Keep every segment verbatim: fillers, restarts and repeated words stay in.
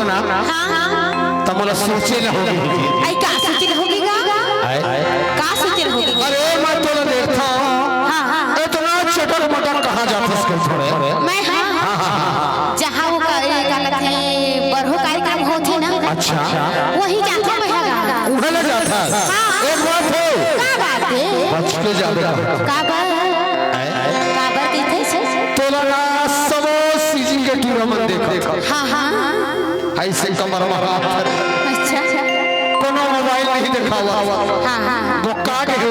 ना, हाँ, हाँ। त मोला सोचे ल होगे। आई, का सोचे ल होगे गा? आय। का सोचे ल होगे? अरे, मैं तोला देखथंव। हाँ, हाँ। इतना चटर मटर कहाँ जाथस कहिथंव रे? मैं, हाँ, हाँ, हाँ, हाँ। जहाँ वो का-, ये का कथे, बरहो कार्यक्रम होथे ना। अच्छा। वहीं जाथंव मैं, हाँ, हाँ। उहाँ ल जाथस? हाँ। एक बात हे। का बात हे? बच के जाबे का। का बात? आय। का बात कहिथे से? तोला ना सबो सीजी के टूरा मन देखथे। हाँ, हाँ। अइसे कमर म हाथ। अच्छा। कोनो मोबाइल नहीं देखावत। हाँ, हाँ, हाँ। वो का के हो?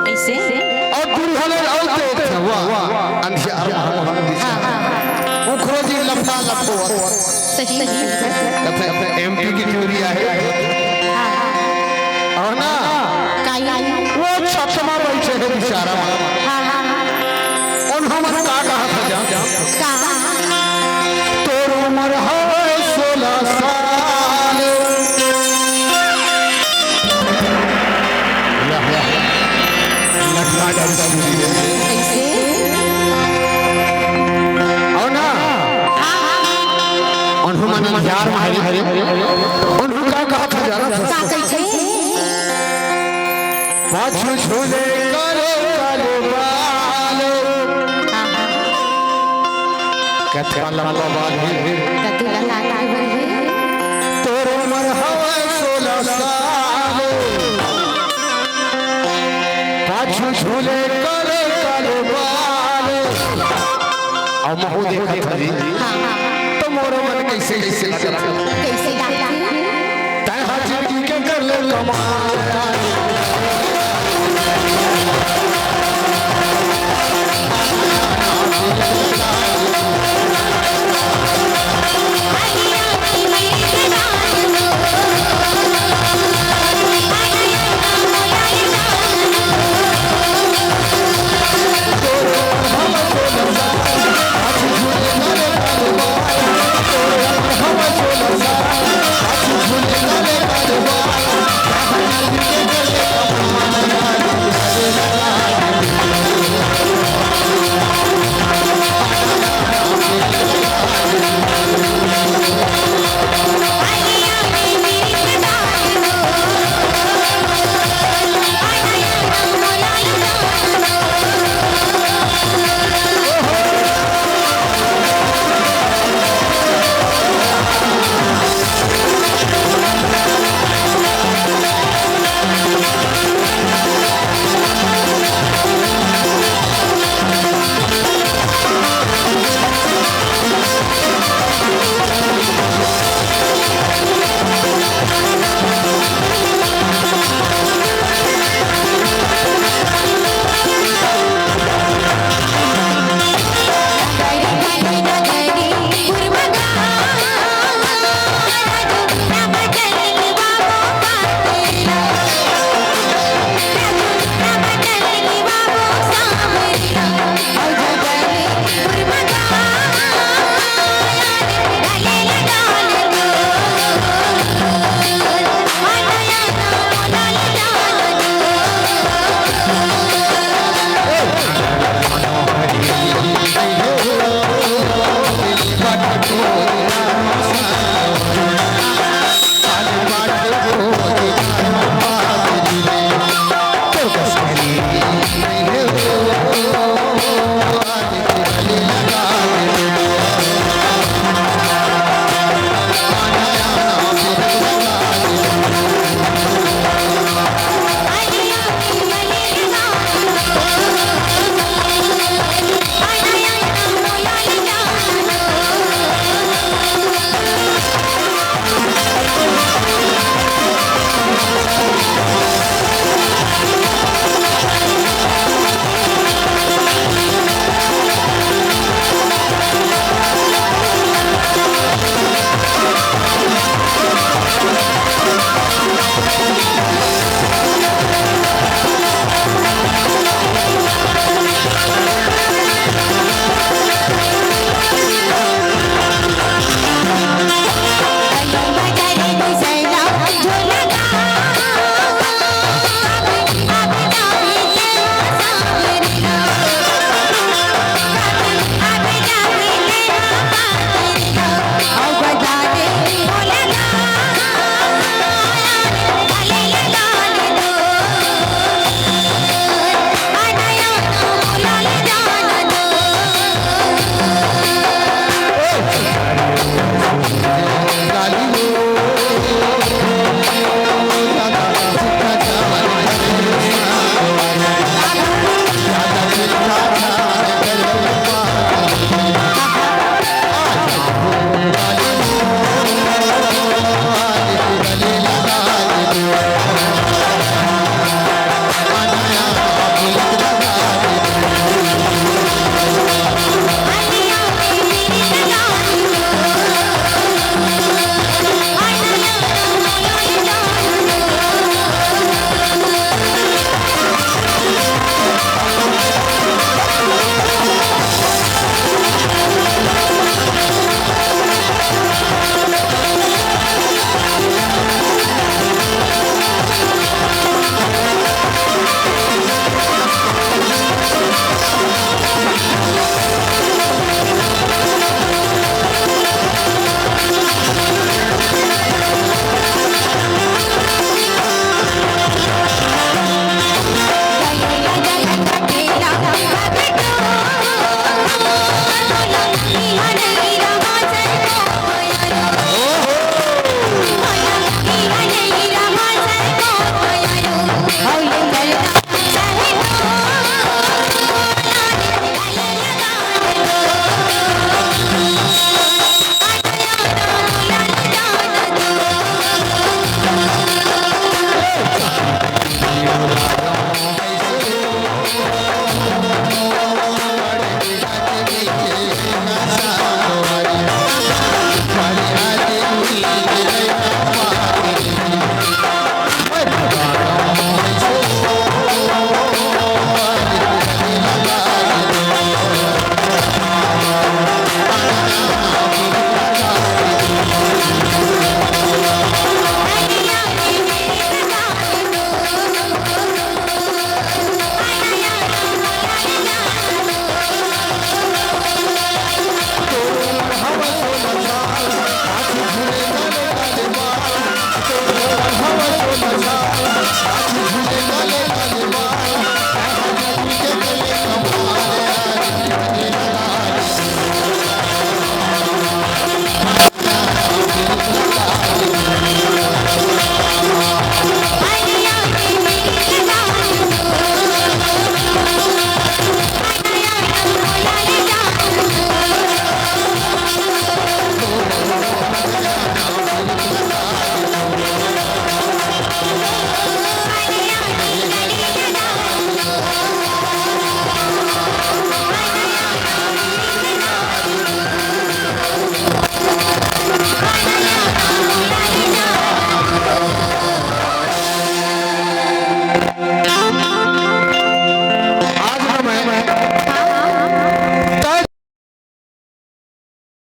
अइसे? अउ दूरिहा ले अउ तेज हवा। अंधियार म हम दिशा। हाँ, हाँ, हाँ। उखरो जी लफा लफोवत। सही। कथे, कथे एमपी के टूरी हे। हाँ, हाँ। अउ ना, काई? वो छत म बइठे हे बिचारा। हाँ, हाँ, हाँ। अउ हमन का कहत हे जा? का? तोर उमर हवय सोलह साल। वाह, वाह। लखना डांस स्टूडियो। कैसे? अउ ना? हाँ, हाँ। उन्हों मन यार मारी हरे। उन्हों का कहा था जाना था? का कैसे? पाछू झूले काले काले बाल। कतका लंबा बाल हे। कतका लंबा बाल हे। तोर उमर हवय सोलह साल। पाछू झूले काले काले बाल। अउ महू देखत हरी। हाँ, हाँ। त मोर मन कइसे कइसे लगत हे। कइसे लगत हे? तैं हा जिंदगी के कर ले कमाल।